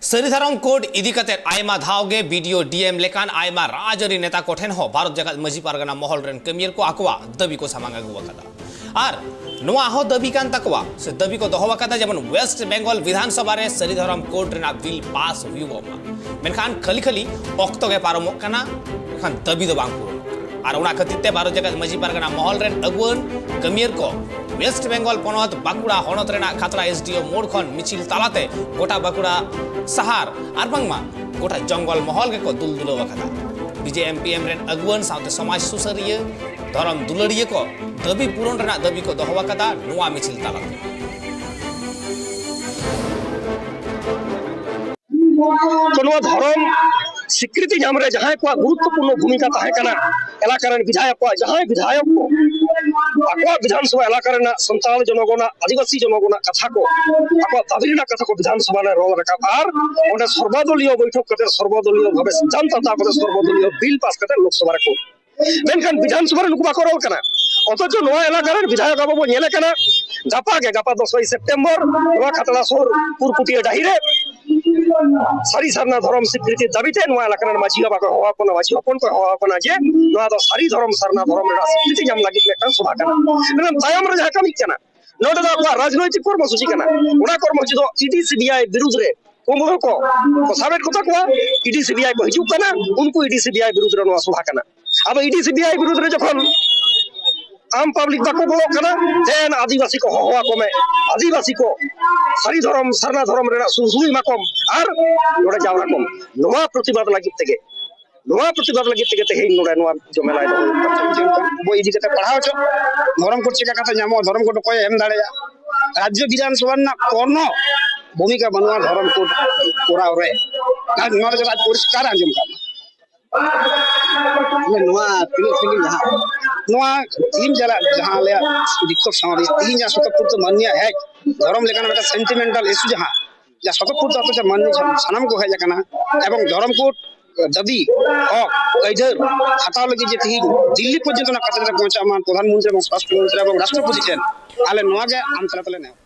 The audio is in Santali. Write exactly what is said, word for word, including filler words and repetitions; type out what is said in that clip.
ᱥᱟᱹᱨᱤ ᱫᱷᱚᱨᱚᱢ ᱠᱳᱰ ᱤᱫᱤ ᱠᱟᱛᱮ ᱟᱭᱢᱟ ᱫᱷᱟᱣ ᱜᱮ ᱵᱤ ᱰᱤ ᱳ, ᱰᱤ ᱮᱢ ᱞᱮᱠᱟᱱ ᱟᱭᱢᱟ ᱨᱟᱡᱽᱟᱹᱨᱤ ᱱᱮᱛᱟ ᱠᱚᱴᱷᱮᱱ ᱦᱚᱸ ᱵᱷᱟᱨᱚᱛ ᱡᱟᱠᱟᱛ ᱢᱟᱹᱡᱷᱤ ᱯᱟᱨᱜᱟᱱᱟ ᱢᱚᱦᱚᱞ ᱨᱮᱱ ᱠᱟᱹᱢᱤᱭᱟᱹ ᱠᱚ ᱟᱠᱚᱣᱟᱜ ᱫᱟᱹᱵᱤ ᱠᱚ ᱥᱟᱢᱟᱝ ᱟᱹᱜᱩ ᱟᱠᱟᱫᱟ᱾ ᱟᱨ ᱱᱚᱣᱟ ᱦᱚᱸ ᱫᱟᱹᱵᱤ ᱠᱟᱱ ᱛᱟᱠᱚᱣᱟ ᱥᱮ ᱫᱟᱹᱵᱤ ᱠᱚ ᱫᱚᱦᱚ ᱟᱠᱟᱫᱟ, ᱡᱮᱢᱚᱱ ᱣᱮᱥᱴ ᱵᱮᱝᱜᱚᱞ ᱵᱤᱫᱷᱟᱱ ᱥᱚᱵᱷᱟ ᱨᱮ ᱥᱟᱹᱨᱤ ᱫᱷᱚᱨᱚᱢ ᱠᱳᱰ ᱨᱮᱱᱟᱜ ᱵᱤᱞ ᱯᱟᱥ ᱦᱩᱭᱩᱜᱚᱜ ᱢᱟ᱾ ᱢᱮᱱᱠᱷᱟᱱ ᱠᱷᱟᱹᱞᱤ ᱠᱷᱟᱹᱞᱤ ᱚᱠᱛᱚ ᱜᱮ ᱯᱟᱨᱚᱢᱚᱜ ᱠᱟᱱᱟ, ᱢᱮᱱᱠᱷᱟᱱ ᱫᱟᱹᱵᱤ ᱫᱚ ᱵᱟᱝ ᱯᱩᱨᱩᱱᱚᱜ ᱠᱟᱱᱟ᱾ ᱟᱨ ᱚᱱᱟ ᱠᱷᱟᱹᱛᱤᱨ ᱛᱮ ᱵᱷᱟᱨᱚᱛ ᱡᱟᱠᱟᱛ ᱢᱟᱹᱡᱷᱤ ᱯᱟᱨᱜᱟᱱᱟ ᱢᱚᱦᱚᱞ ᱨᱮᱱ ᱟᱹᱜᱩᱣᱟᱹᱱ ᱠᱟᱹᱢᱤᱭᱟᱹ ᱠᱚ ᱣᱮᱥᱴ ᱵᱮᱝᱜᱚᱞ ᱯᱚᱱᱚᱛ ᱵᱟᱸᱠᱩᱲᱟ ᱦᱚᱱᱚᱛ ᱨᱮᱱᱟᱜ ᱠᱷᱟᱛᱲᱟ ᱮᱥ ᱰᱤ ᱳ ᱢᱳᱲ ᱠᱷᱚᱱ ᱢᱤᱪᱷᱤᱞ ᱛᱟᱞᱟᱛᱮ ᱜᱚᱴᱟ ᱵᱟᱸᱠᱩᱲᱟ ᱥᱟᱦᱟᱨ ᱟᱨ ᱵᱟᱝᱢᱟ ᱜᱚᱴᱟ ᱡᱚᱝᱜᱚᱞ ᱢᱚᱦᱚᱞ ᱜᱮᱠᱚ ᱫᱩᱞ ᱫᱩᱞᱟᱹᱣ ᱟᱠᱟᱫᱟ᱾ B J M P M ᱨᱮᱱ ᱟᱹᱜᱩᱣᱟᱹᱱ ᱥᱟᱶᱛᱮ ᱥᱚᱢᱟᱡᱽ ᱥᱩᱥᱟᱹᱨᱤᱭᱟᱹ, ᱫᱷᱚᱨᱚᱢ ᱫᱩᱞᱟᱹᱲᱤᱭᱟᱹ ᱠᱚ ᱫᱟᱹᱵᱤ ᱯᱩᱨᱚᱱ ᱨᱮᱱᱟᱜ ᱫᱟᱹᱵᱤ ᱠᱚ ᱫᱚᱦᱚ ᱟᱠᱟᱫᱟ ᱱᱚᱣᱟ ᱢᱤᱪᱷᱤᱞ ᱛᱟᱞᱟᱛᱮ᱾ ᱛᱚ, ᱱᱚᱣᱟ ᱫᱷᱚᱨᱚᱢ ᱥᱤᱠᱨᱤᱛᱤ ᱧᱟᱢ ᱨᱮ ᱡᱟᱦᱟᱸᱭ ᱠᱚᱣᱟᱜ ᱜᱩᱨᱩᱛᱛᱚᱯᱩᱨᱱᱚ ᱵᱷᱩᱢᱤᱠᱟ ᱛᱟᱦᱮᱸ ᱠᱟᱱᱟ, ᱮᱞᱟᱠᱟ ᱨᱮᱱ ᱵᱤᱫᱷᱟᱭᱚᱠ ᱠᱚᱣᱟᱜ, ᱡᱟᱦᱟᱸᱭ ᱵᱤᱫᱷᱟᱭᱚᱠ ᱠᱚ ᱟᱠᱚᱣᱟᱜ ᱵᱤᱫᱷᱟᱱ ᱥᱚᱵᱷᱟ ᱮᱞᱟᱠᱟ ᱨᱮᱱᱟᱜ ᱥᱟᱱᱛᱟᱲ ᱡᱚᱱᱚᱜᱚᱱᱟᱜ, ᱟᱹᱫᱤᱵᱟᱹᱥᱤ ᱡᱚᱱᱚᱜᱚᱱᱟᱜ ᱠᱟᱛᱷᱟ ᱠᱚ, ᱟᱠᱚᱣᱟᱜ ᱫᱟᱹᱵᱤ ᱨᱮᱱᱟᱜ ᱠᱟᱛᱷᱟ ᱠᱚ ᱵᱤᱫᱷᱟᱱ ᱥᱚᱵᱷᱟ ᱨᱮ ᱨᱚᱲ ᱨᱟᱠᱟᱵ ᱟᱨ ᱚᱸᱰᱮ ᱥᱚᱨᱵᱚᱫᱚᱞᱤᱭᱚ ᱵᱳᱭᱴᱷᱚᱠ ᱠᱟᱛᱮ, ᱥᱚᱨᱵᱚᱫᱚᱞᱤᱭᱚ ᱵᱷᱟᱵᱮ ᱥᱤᱫᱽᱫᱷᱟᱱᱛᱚ ᱦᱟᱛᱟᱣ ᱠᱟᱛᱮ, ᱥᱚᱨᱵᱚᱫᱚᱞᱤᱭᱚ ᱵᱤᱞ ᱯᱟᱥ ᱠᱟᱛᱮ ᱞᱳᱠᱥᱚᱵᱷᱟ ᱨᱮᱠᱚ, ᱢᱮᱱᱠᱷᱟᱱ ᱵᱤᱫᱷᱟᱱ ᱥᱚᱵᱷᱟ ᱨᱮ ᱱᱩᱠᱩ ᱵᱟᱠᱚ ᱨᱚᱲ ᱠᱟᱱᱟ᱾ ᱚᱛᱷᱚᱪᱚ ᱱᱚᱣᱟ ᱮᱞᱟᱠᱟ ᱨᱮᱱ ᱵᱤᱫᱷᱟᱭᱚᱠ ᱟᱵᱚ ᱵᱚᱱ ᱧᱮᱞᱮ ᱠᱟᱱᱟ, ᱜᱟᱯᱟ ᱜᱮ, ᱜᱟᱯᱟ ᱫᱚᱥᱚᱭ ᱥᱮᱯᱴᱮᱢᱵᱚᱨ ᱱᱚᱣᱟ ᱠᱷᱟᱛᱲᱟ ᱥᱩᱨ ᱯᱩᱨᱯᱩᱴᱤᱭᱟᱹ ᱰᱟᱹᱦᱤ ᱨᱮ ᱥᱟᱹᱨᱤ ᱥᱟᱨᱱᱟ ᱫᱷᱚᱨᱚᱢ ᱥᱤᱠᱨᱤᱛᱤ ᱫᱟᱹᱵᱤ ᱛᱮ ᱱᱚᱣᱟ ᱮᱞᱟᱠᱟ ᱨᱮᱱ ᱢᱟᱹᱡᱷᱤ ᱵᱟᱵᱟ ᱠᱚ ᱦᱚᱦᱚ ᱟᱠᱚ ᱠᱟᱱᱟ, ᱢᱟᱹᱡᱷᱤ ᱦᱚᱯᱚᱱ ᱠᱚ ᱦᱚᱦᱚ ᱟᱠᱚ ᱠᱟᱱᱟ ᱡᱮ ᱱᱚᱣᱟ ᱫᱚ ᱥᱟᱹᱨᱤ ᱫᱷᱚᱨᱚᱢ, ᱥᱟᱨᱱᱟ ᱫᱷᱚᱨᱚᱢ ᱨᱮᱱᱟᱜ ᱥᱤᱠᱨᱤᱛᱤ ᱧᱟᱢ ᱞᱟᱹᱜᱤᱫ ᱢᱤᱫᱴᱟᱝ ᱥᱚᱵᱷᱟ ᱠᱟᱱᱟ᱾ ᱢᱮᱱᱠᱷᱟᱱ ᱛᱟᱭᱚᱢ ᱨᱮ ᱡᱟᱦᱟᱸ ᱠᱟᱹᱢᱤ ᱠᱟᱱᱟ, ᱱᱚᱰᱮ ᱫᱚ ᱟᱠᱚᱣᱟᱜ ᱨᱟᱡᱽᱱᱳᱭᱛᱤᱠ ᱠᱚᱨᱢᱚᱥᱩᱪᱤ ᱠᱟᱱᱟ᱾ ᱚᱱᱟ ᱠᱚᱨᱢᱚᱥᱩᱪᱤ ᱫᱚ E D C B I ᱵᱤᱨᱩᱫᱽ ᱨᱮ ᱠᱩᱢᱵᱽᱲᱩ ᱠᱚ, ᱠᱚ ᱥᱟᱵᱮᱫ ᱠᱚᱛᱟ ᱠᱚᱣᱟ, E D C B I ᱠᱚ ᱦᱤᱡᱩᱜ ᱠᱟᱱᱟ, ᱩᱱᱠᱩ E D C B I ᱵᱤᱨᱩᱫᱽ ᱨᱮ ᱱᱚᱣᱟ ᱥᱚᱵᱷᱟ ᱠᱟᱱᱟ᱾ ᱟᱫᱚ E D C B I ᱵᱤᱨᱩᱫᱽ ᱨᱮ ᱡᱚᱠᱷᱚᱱ ᱟᱢ ᱯᱟᱵᱽᱞᱤᱠ ᱵᱟᱠᱚ ᱵᱚᱞᱚᱜ ᱠᱟᱱᱟ, then ᱟᱹᱫᱤᱵᱟᱹᱥᱤ ᱠᱚ ᱦᱚᱦᱚ ᱟᱠᱚ ᱢᱮ, ᱟᱹᱫᱤᱵᱟᱹᱥᱤ ᱠᱚ ᱥᱟᱹᱨᱤ ᱫᱷᱚᱨᱚᱢ, ᱥᱟᱨᱱᱟ ᱫᱷᱚᱨᱚᱢ ᱨᱮᱱᱟᱜ ᱥᱩᱨ ᱥᱩᱨ ᱮᱢᱟ ᱠᱚᱢ ᱟᱨ ᱱᱚᱰᱮ ᱡᱟᱣᱨᱟ ᱠᱚᱢ᱾ ᱱᱚᱣᱟ ᱯᱨᱚᱛᱤᱵᱟᱫ ᱞᱟᱹᱜᱤᱫ ᱛᱮᱜᱮ, ᱱᱚᱣᱟ ᱯᱨᱚᱛᱤᱵᱟᱫ ᱞᱟᱹᱜᱤᱫ ᱛᱮᱜᱮ ᱛᱮᱦᱮᱧ ᱱᱚᱰᱮ ᱱᱚᱣᱟ ᱡᱚᱢᱮᱞᱟᱭ ᱫᱚ ᱦᱩᱭᱩᱜ ᱠᱟᱱᱟ᱾ ᱵᱳᱭ ᱤᱫᱤ ᱠᱟᱛᱮ ᱯᱟᱲᱦᱟᱣ ᱦᱚᱪᱚ, ᱫᱷᱚᱨᱚᱢ ᱠᱳᱰ ᱪᱮᱫ ᱞᱮᱠᱟᱛᱮ ᱧᱟᱢᱚᱜᱼᱟ, ᱫᱷᱚᱨᱚᱢ ᱠᱳᱰ ᱚᱠᱚᱭᱮ ᱮᱢ ᱫᱟᱲᱮᱭᱟᱜᱼᱟ, ᱨᱟᱡᱽᱡᱚ ᱵᱤᱫᱷᱟᱱ ᱥᱚᱵᱷᱟ ᱨᱮᱱᱟᱜ ᱠᱳᱱᱳ ᱵᱷᱩᱢᱤᱠᱟ ᱵᱟᱹᱱᱩᱜᱼᱟ ᱫᱷᱚᱨᱚᱢ ᱠᱳᱰ ᱠᱚᱨᱟᱣ ᱨᱮ᱾ ᱟᱨ ᱱᱚᱣᱟ ᱫᱚ ᱟᱡ ᱯᱚᱨᱤᱥᱠᱟᱨ ᱟᱸᱡᱚᱢ ᱠᱟᱜ ᱢᱟ᱾ ᱢᱟᱱᱮ ᱱᱚᱣᱟ ᱛᱤᱱᱟᱹᱜ ᱥᱟᱺᱜᱤᱧ ᱡᱟᱦᱟᱸ, ᱱᱚᱣᱟ ᱛᱤᱦᱤᱧ ᱪᱟᱞᱟᱜ ᱡᱟᱦᱟᱸ ᱟᱞᱮᱭᱟᱜ ᱵᱤᱠᱠᱷᱳᱵ ᱥᱚᱢᱟᱵᱮᱥ, ᱛᱤᱦᱤᱧ ᱡᱟᱦᱟᱸ ᱥᱚᱛᱚ ᱯᱩᱨᱛᱚ ᱢᱟᱹᱱᱢᱤᱭᱟᱜ ᱦᱮᱡ, ᱫᱷᱚᱨᱚᱢ ᱞᱮᱠᱟᱱ ᱢᱤᱫᱴᱟᱝ ᱥᱮᱱᱴᱤᱢᱮᱱᱴᱟᱞ ᱤᱥᱩ ᱡᱟᱦᱟᱸ, ᱡᱟᱦᱟᱸ ᱥᱚᱛᱚ ᱯᱩᱨᱛᱚ ᱟᱛᱳ ᱡᱟᱦᱟᱸ ᱢᱟᱹᱱᱢᱤ ᱥᱟᱱᱟᱢ ᱠᱚ ᱦᱮᱡ ᱟᱠᱟᱱᱟ ᱮᱵᱚᱝ ᱫᱷᱚᱨᱚᱢ ᱠᱳᱰ ᱫᱟᱹᱵᱤ, ᱦᱚᱠ ᱟᱹᱭᱫᱟᱹᱨ ᱦᱟᱛᱟᱣ ᱞᱟᱹᱜᱤᱫ ᱡᱮ ᱛᱤᱦᱤᱧ ᱫᱤᱞᱞᱤ ᱯᱚᱨᱡᱚᱱᱛᱚ ᱚᱱᱟ ᱠᱟᱛᱷᱟ ᱡᱟᱛᱮ ᱯᱳᱣᱪᱷᱟᱜ ᱢᱟ ᱯᱨᱚᱫᱷᱟᱱ ᱢᱚᱱᱛᱨᱤ ᱮᱵᱚᱝ ᱥᱚᱨᱟᱥᱴᱨᱚ ᱢᱚᱱᱛᱨᱤ ᱮᱵᱚᱝ ᱨᱟᱥᱴᱨᱚᱯᱚᱛᱤ ᱴᱷᱮᱱ, ᱟᱞᱮ ᱱᱚᱣᱟ ᱜᱮ ᱟᱢ ᱛᱟᱞᱟ ᱛᱮᱞᱮ ᱱᱮᱦᱚᱨ᱾